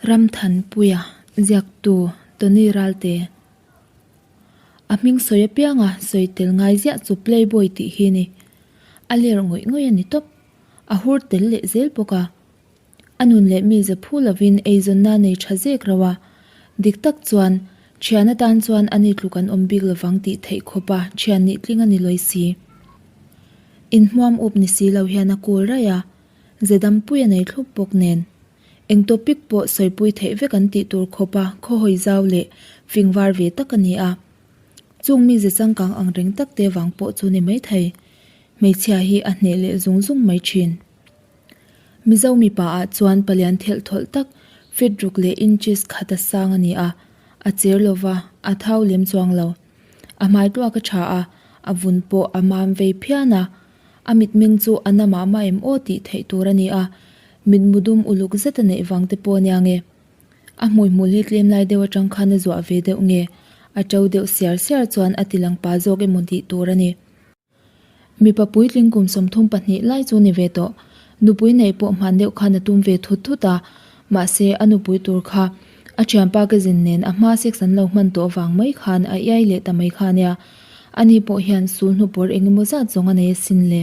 Ramthanpuia ziaktu Tony Ralte A hming sawi apianga sawi tel ngai ziah chu Playboy tih hi ni. A ler ngawih ngawih a ni tawp. A hur tel leh zel bawk a. A nun leh mi ze phu lovin eizawnna nei tha zek rauh a. Dik tak chuan, thian atan chuan ani tluk an awm bik lovang tih theih khawp a thian nih tling a ni lawi si. Inhmuam up ni si lo hian a kul raih a, ze dampui a nei thlup bawk nen. Eng topic pawh sawipui theih vek an tih tur khawp a khawhawi zau leh fingvar ve tak a ni a. Chung mi ze changkang ang reng tak te vang pawh chu ni maithei. Hmeichhia hi a hneh leh zung zung mai thin. Mizo mipa ah chuan palian thelh thawlh tak feet ruk leh inches khat a sang a ni a, a cher lova, a thau lem chuang lo. A hmai tluak a tha a, a vun pawh a mam vei phian a, a mitmeng chu a na mah mah em aw tih theih tur a ni a, mitmu dum uluk zet a neih vang te pawh a nia nge. A hmui hmul hi tlem lai deuh atang khan a zuah ve deuh nge, a to deuh siar siar chuan a ti lang pa zawk emaw tih tur a ni. Mipa puitling kum 32 lai chu ni ve tawh. Nupui neih pawh hman deuh khan a tum ve thut thut a, mahse a nupui tur kha a thianpa cousin nen a hma sex an lo hman tawh vang mai khan a iai leh ta mai kha ania. Ani pawh hian sul hnupawr engemaw zat zawng a nei asin le.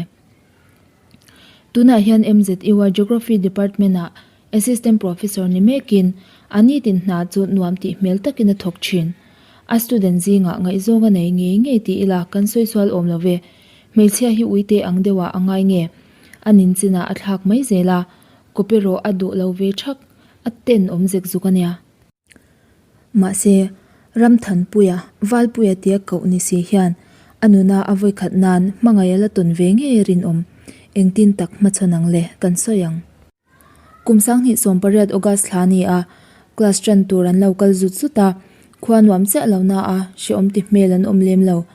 Tunah hian MZU-a Geography Department-ah Assistant Professor ni mekin a nitin hna chu nuam tih hmel takin a thawk thin. A student zingah ngaihzawng a nei ngei ngei ti ila kan sawi sual awm lo ve. Hmeichhia hi uite ang deuhah a ngai nge? A ninchinah a thlak mai zel a, copy rawh a duh lo ve thak, a ten awm zek zuk a nia. Mahse, Ramthanpuia, Valpuia tia koh ni si hian a nuna a vawikhat nan hmangaih a la tawn ve ngei a rinawm. Engtin tak hmachhawn ang le kan sawi ang. Kum 2018 August thla a ni a, class tan tur an lo kal zut zut a, khua nuam chiah lo na a, hrehawm ti hmel an awm lem lo.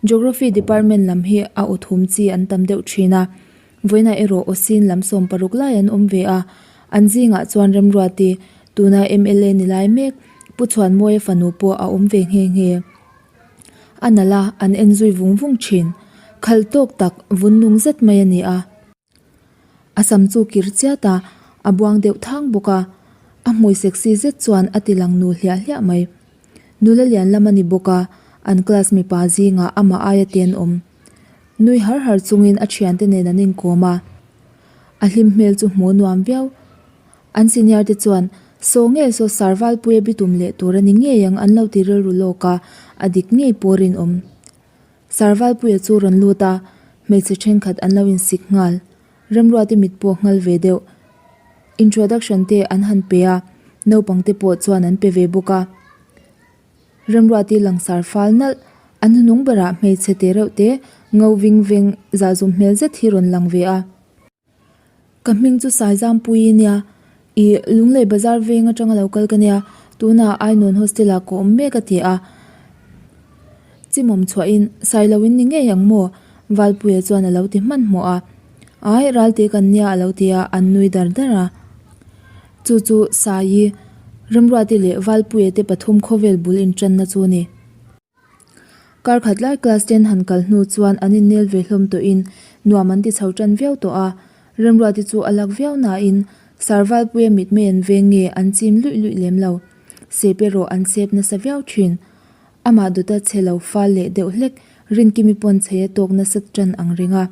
Geography department lam hi a aw thum chi an tam deuh thin a, vawiinah erawh aw sin lam 60 lai an awm ve a, an zingah chuan Remruati, tuna mla ni lai mek, Pu Chhuanmawia fanu pawh a awm ve nghe nghe. A nalh a, an en zui vung vung thin. Khal tawk tak, vun nung zet mai a ni a. A sam chu kir chiat a, a buang deuh thang bawk a. A hmui sexy zet chuan a ti lang nu hliah hliah mai. Nula lian lam a ni bawk a, an class mipa zingah amah aia te an awm. Nui har har chungin a thiante nen an inkawm a. A hlim hmel chu hmuh nuam viau. An senior te chuan, Saw nge saw Sarvalpuia bitum leh tur a ni ngei ang an lo ti rilru lawk a, a dik ngei pawh rinawm. Sarvalpuia chu rawn lut a, hmeichhe thenkhat an lo insik nghal. Remruati mit pawh nghal ve deuh. Introduction te an han pe a, naupang te pawh chuan an pe ve bawk a. Remruati langsar fal nalh, an hnunung berah hmeichhe te reuh te ngo ving veng zahzum hmel zet hi rawn lang ve a. Ka hming chu Saizampuii nia, i Lunglei bazar veng atanga lo kal ka nia, tunah Ainawn hostel ah ka awm mek a ti a. Chimawm chhuahin Sailo in ni ngei ang maw? Valpuia chuan a lo ti hmanhmawh a. Ai, Ralte kan nia a lo ti a, an nui dar dar a. Chu chu Saii, Remruati leh Valpuia te pathum khawvel bul intanna chu a ni. Kar khat lai class ten han kal hnu chuan an innel ve hlawm tawhin nuam an ti chho tan viau tawh a, Remruati chu a lak viau nain Sarvalpuia mitmei an veng nge an chim luih luih lem lo. Sep erawh an sep nasa viau thin. Amah dawta chhe lo fal leh deuh hlek Rinkimi pawn chei a tawk nasa tan ang reng a.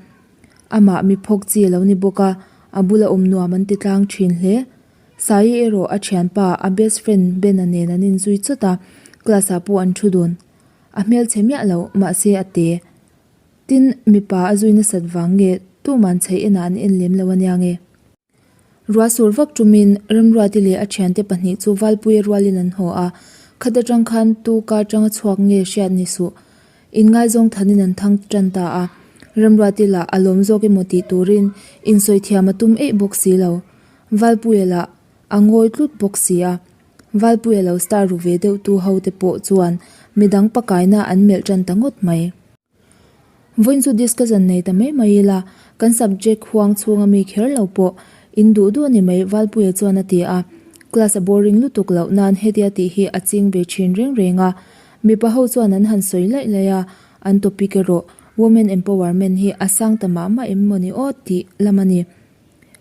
Amah mi phawk chi a lo ni bawk a, a bula awm nuam an ti tlang thin hle. Saii erawh a thianpa, a best friend Bena nen an inzui chawt a, class ah pawh an thu dun. A hmelchhe miah lo, mahse a te. Tin, mipa a zui nasat vang nge tuman chei enah an en lem lo ania nge. Ruah sur vak tumin Remruati leh a thiante pahnih chu Valpuia rualin an haw a, khat atang khan tu kar tanga chhuak nge hriat ni suh. Inngaizawng thanin an thang tan ta a, Remruati lah a lawm zawk emaw tih turin insawi thiam a tum eih bawk si lo. Valpuia lah a ngawi tlut bawk si a, Valpuia lo star ru ve deuh tu ho te pawh chuan midang pakaina an melh tan ta ngawt mai. Vawiin chu discussion nei ta mai mai ila, kan subject huang chhunga mi kher lo pawh in duh duh a ni mai Valpuia chuan a ti a, class a boring lutuk loh nan hetia tih hi a ching ve thin reng reng a, mipa ho chuan an han sawi laih laih a, an topic erawh women empowerment hi a sang ta mah mah em mawni aw tih lam a ni.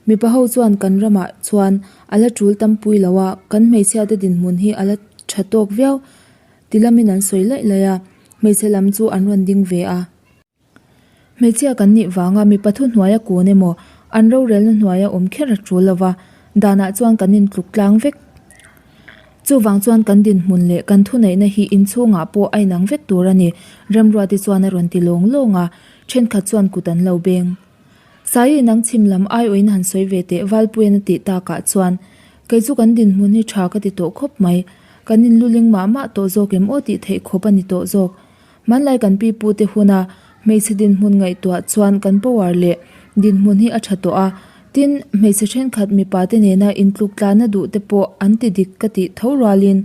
Mipa ho chuan kan ramah chuan a la tul tampui lo a, kan hmeichhiate dinhmun hi a la tha tawk viau ti lamin an sawi laih laih a, hmeichhe lam chu an rawn ding ve a. Hmeichhia kan nih vanga mipa thuhnuaia kun emaw an rorelna hnuaia awm kher a tul lo va, danah chuan kan intluk tlang vek. Chuvang chuan kan dinhmun leh kan thuneihna hi inchhungah pawh a inang vek tur a ni, Remruati chuan a rawn ti lawng lawng a, thenkhat chuan kut an lo beng. Sai inang chhim lam aiawhin han sawi ve teh Valpuian a tih takah chuan, Kei chu kan dinhmun hi tha ka ti tawh khawp mai, kan inluling mah mah tawh zawk em aw tih theih khawp a ni tawh zawk. Hmanlai kan pi pute huna hmeichhe dinhmun ngaihtuah chuan kan power leh dinhmun hi a tha tawh a, tin, hmeichhe thenkhat mipa te nena intluk tlana duh te pawh an ti dik ka tih tho rualin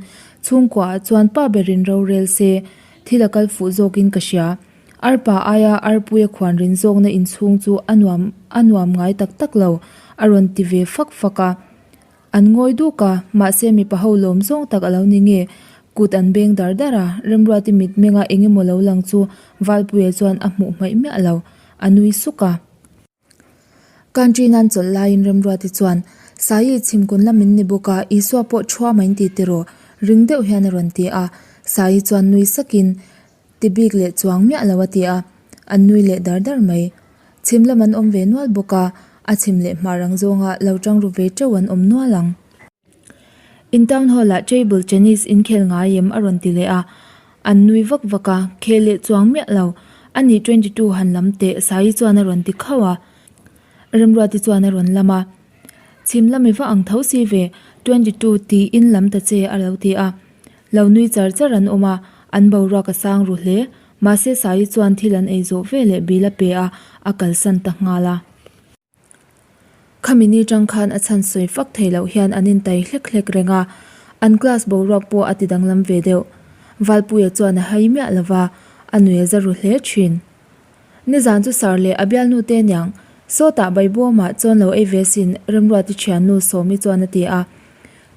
chhungkuaah chuan pa berin rorel se thil a kal fuh zawkin ka hria. Arpa aia arpuia khuan rin zawkna inchhung chu a nuam a nuam ngai tak tak lo a rawn ti ve fak fak a. An ngawi duk a, mahse mipa ho lawm zawng tak a lo ni nge? Kut an beng dar dar a, Remruati mitmenga eng emaw lo lang chu Valpuia chuan a hmuh hmaih miah lo, a nui suk a. Country nan chawlh laiin Remruati chuan, Saii chhimkun lam in ni bawk a, Isua pawh thuama in ti tiraw? Ring deuh hian a rawn ti a. Saii chuan nui sakin, Ti bik leh chuang miah lo a ti a, an nui leh dar dar mai. Chhim lam an awm ve nual bawk a, a chhim leh hmar ang zawnga lo tang ru ve teuh an awm nual ang. In town hall ah table tennis in khel ngai em a rawn ti leh a, an nui vak vak a, khel leh chuang miah lo. A nih 22 han lam teh Saii chuan a rawn ti khauh a, Remruati chuan a rawn lam a, Chhim lam i va ang tho si ve, 22 tiin lam ta che a lo ti a. Lo nui char char an awm a, an boruak a sang ru hle. Mahse Saii chuan thil an ei zawh ve leh bil a pe a, a kalsan ta nghal a. Khami ni tang khan a chhan sawi fak thei loh hian an intai hlek hlek reng a, an class boruak pawh a ti danglam ve deuh. Valpuia chuan a hai miah lo va, a nui a za ru hle thin. Nizan chu Sir leh a bialnu te niang, sawtah Baibawmah chuan lo ei ve sin Remruati thiannu Sawmi chuan a ti a.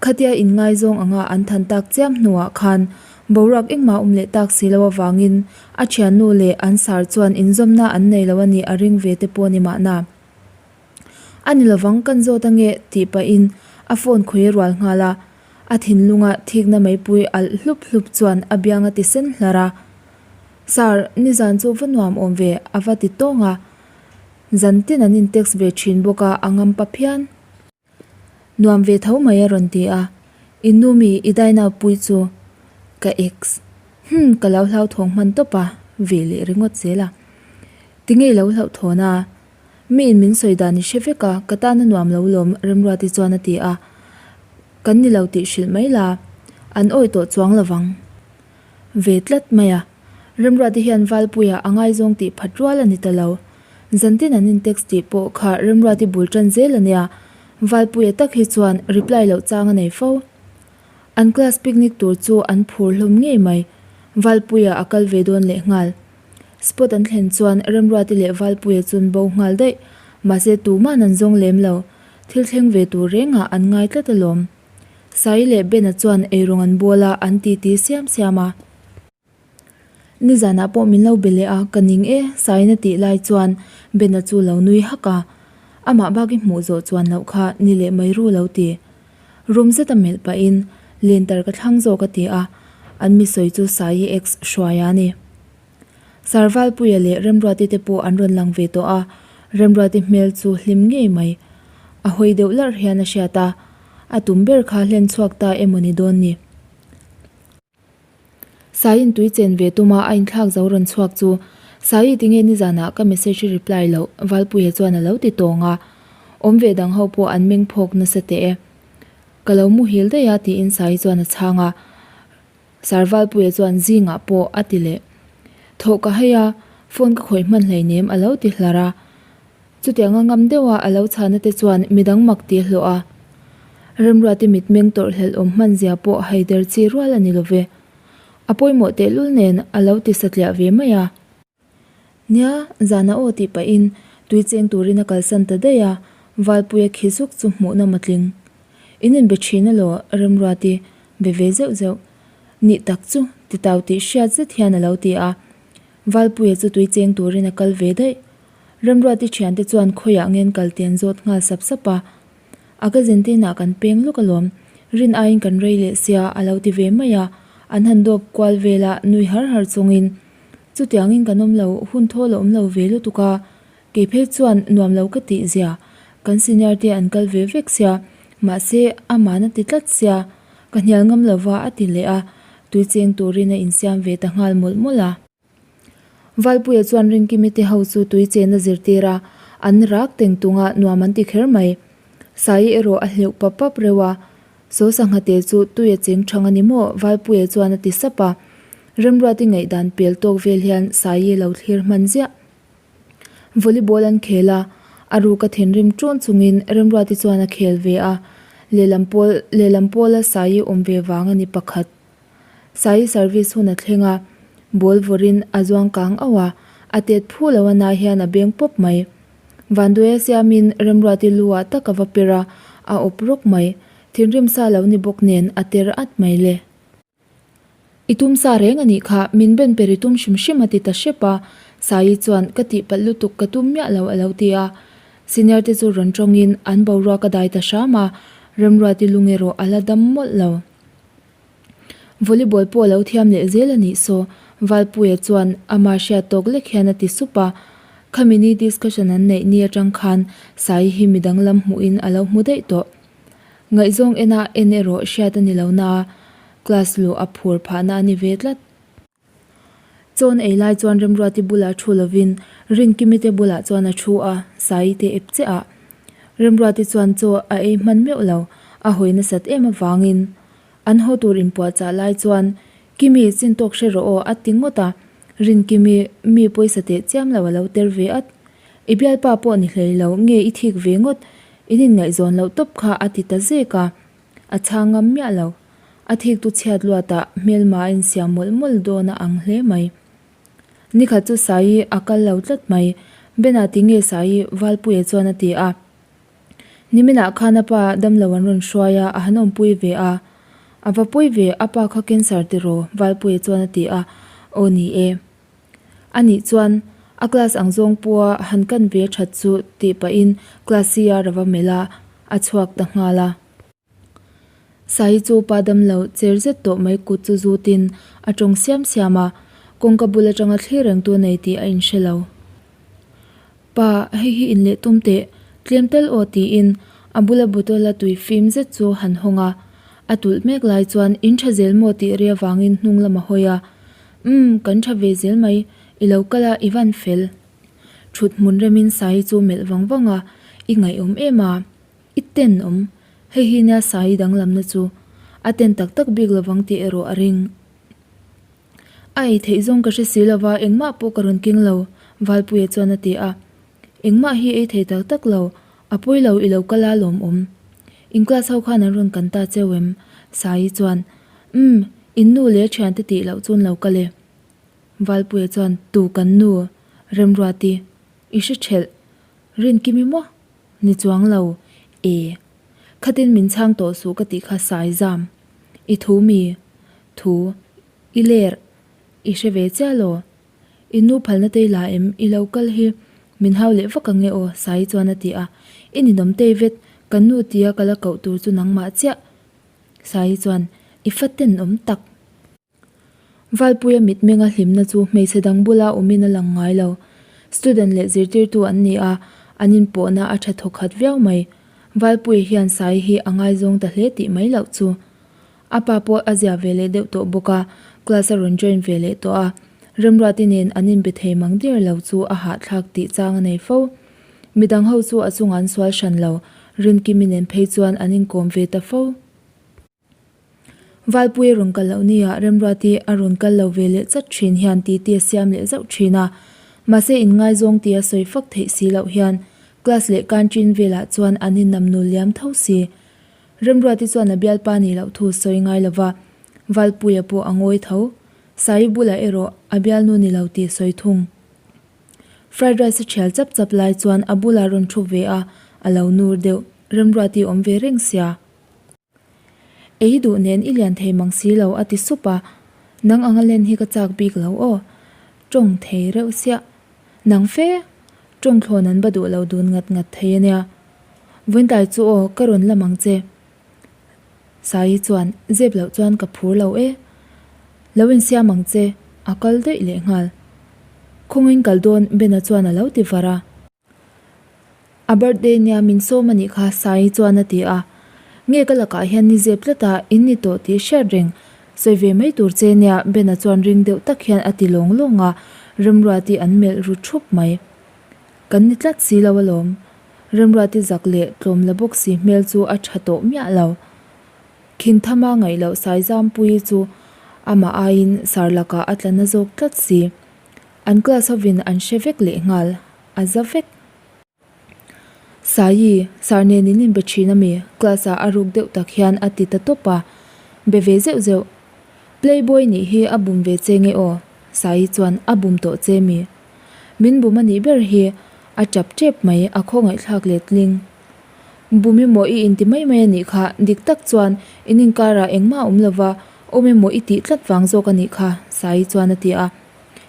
Khatia inngaizawng anga an than tak chiam hnuah khan boruak engmah awm leh tak si lo avangin a thiannu leh an sar chuan inzawmna an nei lo a nih a ring ve te pawh ni mahna. A ni lovang kan zawt ange tih pahin a phone khawi a rual nghal a, a thinlunga thikna meipui alh hlup hlup chuan a biang a ti sen hlar a. Sir, nizan chu va nuam awm ve a va ti tawng a, zan tin an in text ve thin bawk a a ngam pa phian. Nuam ve tho mai a rawn ti a, I nu mi i daina pui chu ka ex. Hum, ka lo hlauthawng hman tawp a, ve leh ringawt zel a. Tinge i lo hlauhthawn a? Mi in min sawi dan i hre vek a, ka tan a nuam lo lawm Remruati chuan a ti a. Kan ni lo tih hrilh mai la, an awih tawh chuang lo vang. Ve tlat mai a. Remruati hian Valpuia a ngaizawng tih phat rual a ni ta lo. Zantin an in text tih pawh kha Remruati bul tan zel a nia. Valpuia tak hi chuan reply loh chang a nei fo. An class picnic tur chu an phur hlawm ngei mai. Valpuia a kal ve dawn leh nghal. Spot an thlen chuan Remruati leh Valpuia chun bo nghal daih. Mahse tuman an zawng lem lo. Thil thleng ve tur rengah an ngai tlat alawm. Sai leh Bena chuan eirawng an bawl a, an titi siam siam a. Nizanah pawh min lo be leh a, ka ning e, Saina tih lai chuan Bena chu lo nui hak a. Amah bak i hmuh zawh chuan loh kha ni leh mai ru lo ti. Rum zeta melh pahin Lentar ka thlang zawk a ti a, an mi sawi chu Saii ex hruai a ni. Sarvalpuia leh Remruati te pawh an rawn lang ve tawh a, Remruati hmel chu hlim ngei mai. A hawi deuh larh hian a hriat a, a tum ber kha hlen chhuak ta emaw ni dawn ni. Saiin tui chen ve tuma a inthlak zo rawn chhuak chu, Saii tinge nizanah ka message i reply loh, Valpuia chuan a lo ti tawng a. Awm ve dang ho pawh an meng phawk nasa teh e. Ka lo muhil daih a tiin Saii chuan a chhang a. Sir Valpuia chuan zingah pawh a ti leh. Thawh ka hei a, phone ka khawih hman hleinem a lo ti hlar a. Chutianga ngam deuha a lo chhana te chuan midang mak ti hlawh a. Remruati mitmeng tawrh hlelh awm hman zia pawh haider chi rual a ni lo ve. A pawimawh tehlul nen a lo ti satliah ve mai a. Nia, zana aw tih pahin tui cheng turin a kalsan ta daih a, Valpuia khi zuk chu hmuh nawm a tling. In inbe thin alaw Remruati be ve zeuh zeuh. Nih tak chu, titau tih hriat zet hian a lo ti a. Valpuia chu tui cheng turin a kal ve daih. Remruati thiante chuan khawiah ngen kal te an zawt nghal sap sap a. A ka zintinah kan peng lawk alawm, rin aiin kan rei leh sia a lo ti ve mai a, an han dawp kual vel a nui har har chungin chutiangin kan awm lo hun thawl a awm lo ve lutuk a, kei phei chuan nuam lo ka tih zia, kan senior te an kal ve vek sia, mahse aman a ti tlat sia, ka hnial ngam lova a ti leh a, tui cheng turin a insiam ve ta nghal mawlh mawlh a. Valpuia chuan Rinkimi te ho chu tui chen a zirtir a, an rak teng tung a, nuam an ti kher mai. Sai erawh a hleuh pap pap reuh a, Saw sangha te chu tui a cheng thang a ni maw? Valpuia chuan a ti sap a. Remruati ngaihdan pel tawk vel hian Saii lo thlir hman ziah. Volleyball an khel a, a ruka thinrim ṭawn chungin Remruati chuan a khel ve a, lehlam pawl lehlam pawla Saii awm ve vang a ni pakhat. Sai service hun a thleng a, ball vawrin a zuang kang auh a, a tet phu lo a na hian a beng pawp mai. Vanduaia siamin Remruati lu ah tak a va per a, a awp rawk mai. Thinrim sa lo ni bawk nen a ter at mai le. I tum sa reng a nih kha, min ben per i tum hrim hrim a ti ta hrep a, Saii chuan ka tihpalh lutuk ka tum miah lo a lo ti a. Senior te chu rawn tawngin an boruak a dai ta hram a, Remruati lung erawh a la dam mawlh lo. Volleyball pawh a lo thiam leh zel a nih saw, Valpuia chuan ama hriat tawk lek hian a ti sup a. Khami ni discussion an neih ni atang khan Sai hi midang lam hmuhin a lo hmu daih tawh. Ngaihzawng ena en erawh hriat a ni lo naa, class luh a phur phahna a ni ve tlat. Chawn ei lai chuan Remruati bulah thu lovin Rinkimi te bulah chuan a thu a, Saii te ep chiah a. Remruati chuan chaw a ei hman meuh lo, a hawi nasat em avangin an haw tur inpuahchah lai chuan Kimi chin tawk hre rawh aw a ti ngawt a, Rinkimi mi pawisa teh chiam lo a lo ter ve at. I bialpa pawh ni hlei lo nge i thik ve ngawt, in inngaihzawn loh tawp kha a ti ta zek a. A chhang ngam miah lo. A thik tu chhiat luatah hmelma a insiam mawlh mawlh dawn a ang hle mai. Nikhat chu Saii a kal lo tlat mai. Bena ti nge Saii Valpuia chuan a ti a. Niminah khan a pa damlo an rawn hruai a, a han awmpui ve a. A va pawi ve, a pa kha cancer tiraw? Valpuia chuan a ti a. Aw ni e. Anih chuan a class ang zawng pawha han kan ve that chu tih pahin class CR a va melh a, a chhuak ta nghal a. Sai chu pa damlo cher zet tawh mai kut chu zutin a tawng siam siam a, kawngka bul atanga thlir rengtu nei tih a inhre lo. Pa, hei hi in leh tum teh, tlem tal aw tiin a bula bottle a tui fim zet chu han hawng a, a tulh mek lai chuan in tha zel maw tih ri avangin hnung lam a hawi a, Umm, kan tha ve zel mai, i lo kal a, i van fel. Thut hmun remin Sai chu melh vang vang a, i ngaihawm em a. I ten awm. Hei hi nia Sai danglamna chu. A ten tak tak bik lovang tih erawh a ring. A ei theih zawng ka hre si lova engmah pawh ka rawn keng lo, Valpuia chuan a ti a. Engmah hi ei thei tak tak lo, a pawi lo i lo kal a lawmawm. In class ho khan an rawn kan ta cheu em? Saii chuan, Umm, in nu leh thiante tih loh chuan lo kal e. Valpuia chuan, Tu kan nu? Remruati, I hre thelh. Rinkimi maw? Ni chuang lo e. Khatin min chhang tawh suh ka tih kha sai zam. I thu mi? Thu. I ler. I hre ve chiah law. I nu phalna tei la em? I lo kal hi min hau leh vak ang e aw Sai chuan a ti a. I ninawm tei vet, kan nu tia ka la koh tur chu nangmah chiah. Sai chuan, I fa tenawm tak. Valpuia mitmenga hlimna chu hmeichhe dang bula awmin a lang ngai lo. Student leh zirtirtu an ni a, an inpawhna a tha thawkhat viau mai. Valpuia hian Sai hi a ngaizawng ta hle tih mai loh chu. A pa pawh a zia ve leh deuh tawh bawk a, class a rawn join ve leh tawh a. Remruati nen an inbe thei mang der lo chu a hahthlak tih chang a nei fo. Midang ho chu a chungah an sual hran lo, Rinkimi nen phei chuan an inkawm ve ta fo. Valpui a rawn kal loh nia Remruati a rawn kal lo ve leh chat thin hian titi a siam leh zauh thin a. Mahse inngaizawng tia sawi fak theih si loh hian class leh canteen velah chuan an innam nul liam tho si. Remruati chuan a bialpa nih loh thu sawi ngai lova Valpuia pawh a ngawi tho. Saii bulah erawh a bialnu ni lo tih sawi thung. Fried rice a thial chap chap lai chuan a bulah rawn thu ve a, a lo nur deuh. Remruati awm ve reng sia. Ei duh nen i lian thei mang si lo a ti sup a, nang anga len hi ka chak bik lo aw, tawng thei reuh siah. Nang fe? Tawngthlawn an ba duh lo dun ngat ngat thei a nia. Vawiintlai chu aw, ka rawn lam ang che. Saii chuan, Zep loh chuan ka phur lo e. Lo insiam ang che, a kal daih leh nghal. Khawngin kal dawn Bena chuan a lo ti var a. A birthday nia min sawm a nih kha Saii chuan a ti a. Nge ka lakah hian ni zep tlat a, in ni tawh tih hriat reng. Sawi ve mai tur che nia Bena chuan ring deuh tak hian a ti lawng lawng a, Remruati an melh ru thup mai. Kan ni tlat si lo alawm. Remruati zak leh tlawm la bawk si hmel chu a tha tawh miah lo. Khinthama ngaih loh Saizampuii chu amah aiin sar lakah a tla na zawk tlat si. An class hovin an hre vek leh nghal, a za vek. Saii, sar nen in inbe thin ami? Class ah a ruk deuh tak hian a ti ta tawp a, be ve zeuh zeuh. Playboy nih hi a bum ve che nge aw? Saii chuan a bum tawh che mi? Min bum a nih ber hi a tap tep mai, a khawngaihthlak letling. Bum emaw i inti mai mai a nih kha, dik tak chuan in inkarah engmah a awm lova, awm emaw i tih tlat vang zawk a nih kha, Saii chuan a ti a.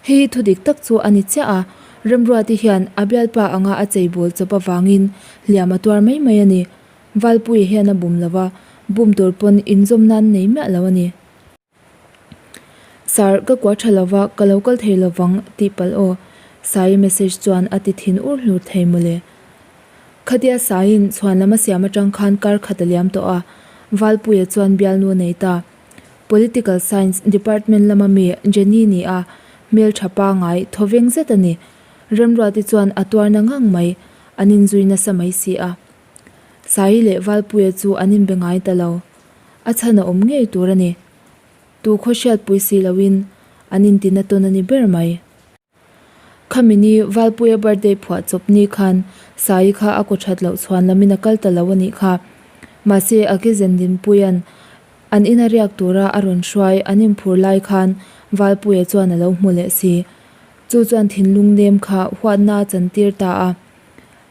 Hei hi thu dik tak chu a ni chiah a, Remruati hian a bialpa anga a cheibawl chawp avangin hliam a tuar mai mai a ni. Valpuia hian a bum lova, bum tur pawn inzawm nan nei miah lo a ni. Sir, ka kua tha lova, ka lo kal thei lovang tih palh aw, Saii message chuan a ti thin ur hlur thei mawle. Khatia Saiin chhuan lam a siam atang khan kar khat a liam tawh a, Valpuia chuan bialnu a nei ta. Political Science Department lama mi Jenny ni a, hmeltha pangai thawveng zet a ni. Remruati chuan a tuarna ngang mai, an inzui nasa mai si a. Saii leh Valpuia chu an inbe ngai ta lo. A chhan a awm ngei tur a ni. Tu khaw hriatpui si loin an intina tawn a ni ber mai. Khami ni Valpuia birthday phuah chawp ni khan Saii kha a kaw that loh chhuan lamin a kal ta lo a nih kha. Mahse a ke zen Dinpuia'n an ina riak tura a rawn hruai an inphur lai khan Valpuia chuan a lo hmu leh si. Chu chuan thinlung nem kha huatna a chantir ta a.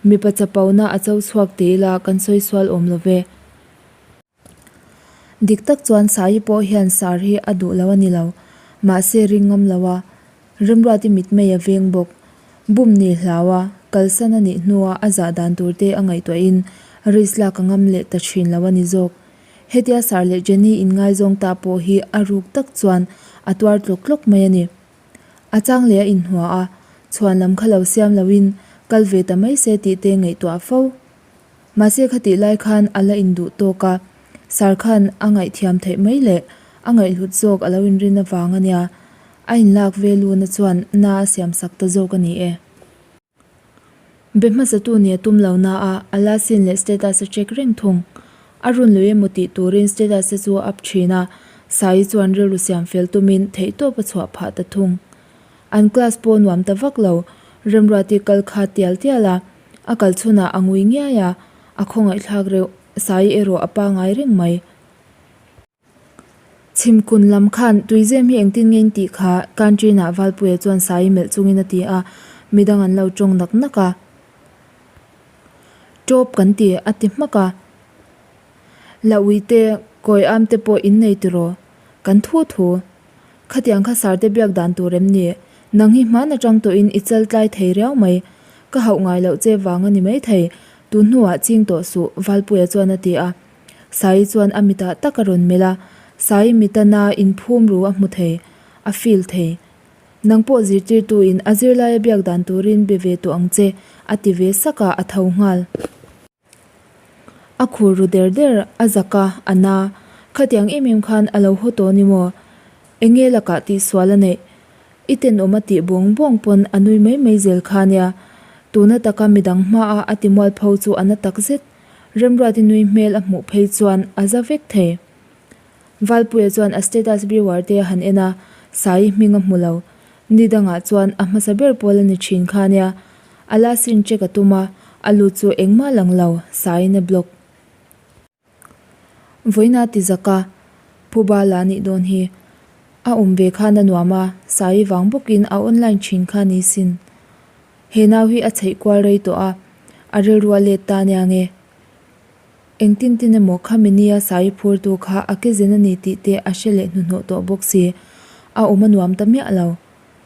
Mipa chapona a cho chhuak ti ila kan sawi sual awm lo ve. Dik tak chuan Saii pawh hian sar hi a duh lo a ni lo, mahse ring ngam lo a, Remruati mitmei a veng bawk. Bum ni hlau a, kalsan a nih hnua a zah dan tur te a ngaihtuahin risk lak a ngam leh ta thin lo a ni zawk. Hetia Sar leh Jenny inngaizawng ta pawh hi a ruk tak chuan a tuar tlawk tlawk mai a ni. A chang leh a inhua a, chhuan lam kha lo siam loin kal ve ta mai se tih te ngaihtuah fo. Mahse khatih lai khan a la induh tawk a, Sar khan a ngaihthiam theih mai leh a ngaihhlut zawk a lo inrin avang a nia, a inlak ve luna chuan na a siam sak ta zawk a ni e. Be hmasatu nia tum lo na a, a la sin leh status a check reng thung. A run lui emaw tih turin status te chu a up thin a, Saii chuan rilru siam fel tumin theihtawp a chhuah phah ta thung. An class pawh nuam ta vak lo, Remruati kal kha tial tial a, A kal chhunah a ngui ngiai a, a khawngaihthlak reuh, Saii erawh a pangai reng mai. Chhimkun lam khan tuizem hi engtin nge in tih kha Canteen-ah Valpuia chuan Saii melh chungin a ti a, midang an lo tawng nak nak a. Tawp kan ti, a ti hmak a. La uite, kawi am te pawh in nei tiraw? Kan thu thu. Khatiang kha Sarte biak dan tur em ni? Nang hi hman atang tawhin i chal tlai thei riau mai. Ka hauh ngai loh che vang a ni mai thei. Tun hnuah ching tawh suh, Valpuia chuan a ti a. Saii chuan a mitah tak a rawn melh a. Saii mitana inphum ru a hmu thei, a feel thei. Nang pawh zirtirtuin a zirlaia biak dan turin be ve tawh ang che, a ti ve sak a, a tho nghal. A khur ru der der, a zak a, a na. Khatiang em em khan a lo haw tawh ni maw? Enge lakah tihsual a neih? I tenawm a tih buang buang pawn a nui mai mai zel kha nia. Tuna taka midang hmaa a ti mualpho chu a na takzet. Remruati nui hmel a hmuh phei chuan a za vek thei. Valpuia chuan a status viewer te a han en a, Saii hming a hmu lo. Ni dangah chuan a hmasa ber pawl a ni thin kha nia. A last in check a tum a, a lut chu engmah lang lo, Saiin a block. Vawiina ti zak a, Phuba la nih dawn hi. A awm ve khan a nuam a, Saii vang bawkin a online thin kha ni sin. He nau hi a chheih kual rei tawh a, a rilru a let ta nia nge. Engtin tin emaw khami nia Saii phurtu kha a ke zen a ni tih te a hre leh hnuhnawh tawh bawk si. A awm a nuam ta miah lo.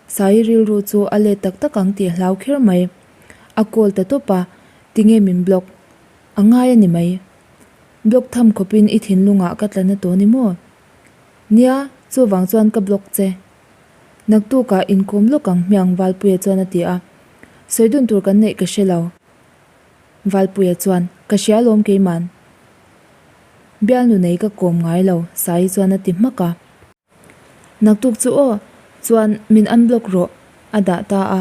Saii rilru chu a let tak tak ang tih a hlau kher mai. A call ta tawp a, tinge min block? A ngai a ni mai. Block tham khawpin i thinlungah ka tla na tawh ni maw? Nia, chuvang chuan ka block che. Naktukah inkawm lawk ang hmiang Valpuia chuan a ti a. Sawi dun tur kan neih ka hre lo. Valpuia chuan, Ka hria alawm keiman. Bialnu nei ka kawm ngai lo, Saii chuan a ti hmak a. Naktuk chu aw, chuan min unblock rawh, a dah ta a,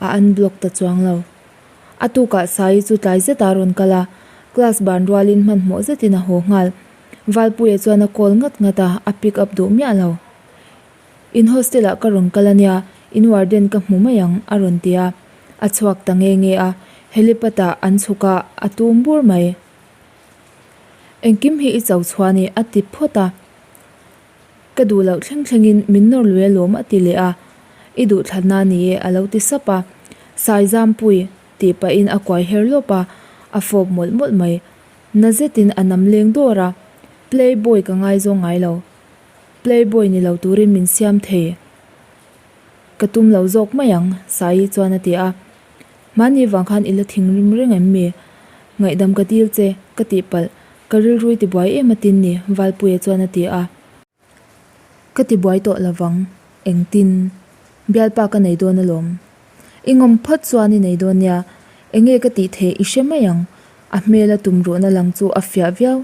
a unblock ta chuang lo. A tukah Saii chu tlai zet a rawn kal a, class ban rualin hmanhmawh zetin a haw nghal. Valpuia chuan a call ngat ngat a, a pick up duh miah lo. In hostel ah ka rawn kal a nia, in warden ka hmu mai ang, a rawn ti a. A chhuak ta nge nge a, helipad ah an chhuk a, a tum bur mai. Engkim hi i cho chhuah a ni, a ti phawt a. Ka duh loh thleng thlengin min nawr lui alawm a ti leh a, I duh thlatna a ni e a lo ti sap a. Saizampui tih pahin a kuai her lawp a, a fawp mawlh mawlh mai. Na zetin a nam leng dawr a, Playboy ka ngaizawng ngai lo. Playboy ni lo turin min siam thei. Ka tum lo zawk mai ang, Saii chuan a ti a. Mahni vang khan i la thinrim reng em mi? Ngaihdam ka dil che, ka tih palh. Ka rilrui tibuai em atin ni, Valpuia chuan a ti a. Ka tibuai tawh lovang, engtin? Bialpa ka nei dawn alawm. I ngawm phawt chuan i nei dawn nia, enge ka tih theih i hre mai ang, a hmel a tumruhna lang chu a fiah viau.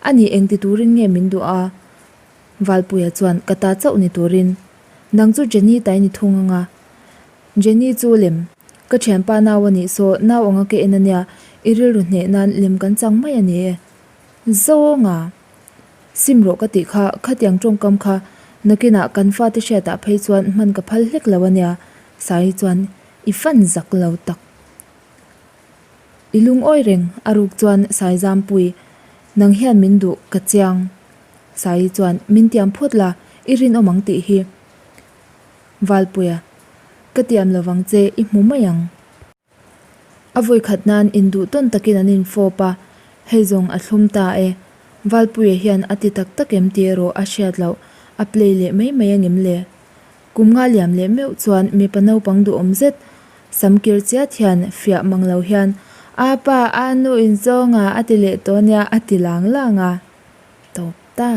A ni engti turin nge min duh a? Valpuia chuan ka ta chauh ni turin. Nang chu Jenny tai ni thung anga. Jenny chu lem. Ka thianpa nau a nih saw nau anga ka en a nia, i rilru hneh nan lem kan chang mai a ni e. Zawnga! Sim rawh ka tih kha, khatiang tawngkam kha nakinah kan fate hriatah phei chuan hman ka phal hlek lo a nia, Saii chuan i fan zak lo tak. I lungawi reng, a ruk chuan Saizampui, nang hian min duh, ka chiang. Saii chuan min tiam phawt la, i rinawm ang tih hi. Valpuia, Ka tiam lovang che, i hmu mai ang. A vawikhat nan induh tawn takin an infawp a, hei zawng a thlum ta e. Valpuia hian a ti tak tak em tih erawh a hriat loh, a play leh mai mai angem le? Kum nga liam leh meuh chuan mipa naupang duhawm zet, sam kir chiat hian fiah mang lo hian, A pa, a nu inzawnga a ti leh tawh nia a ti lang lang a. Tawp ta.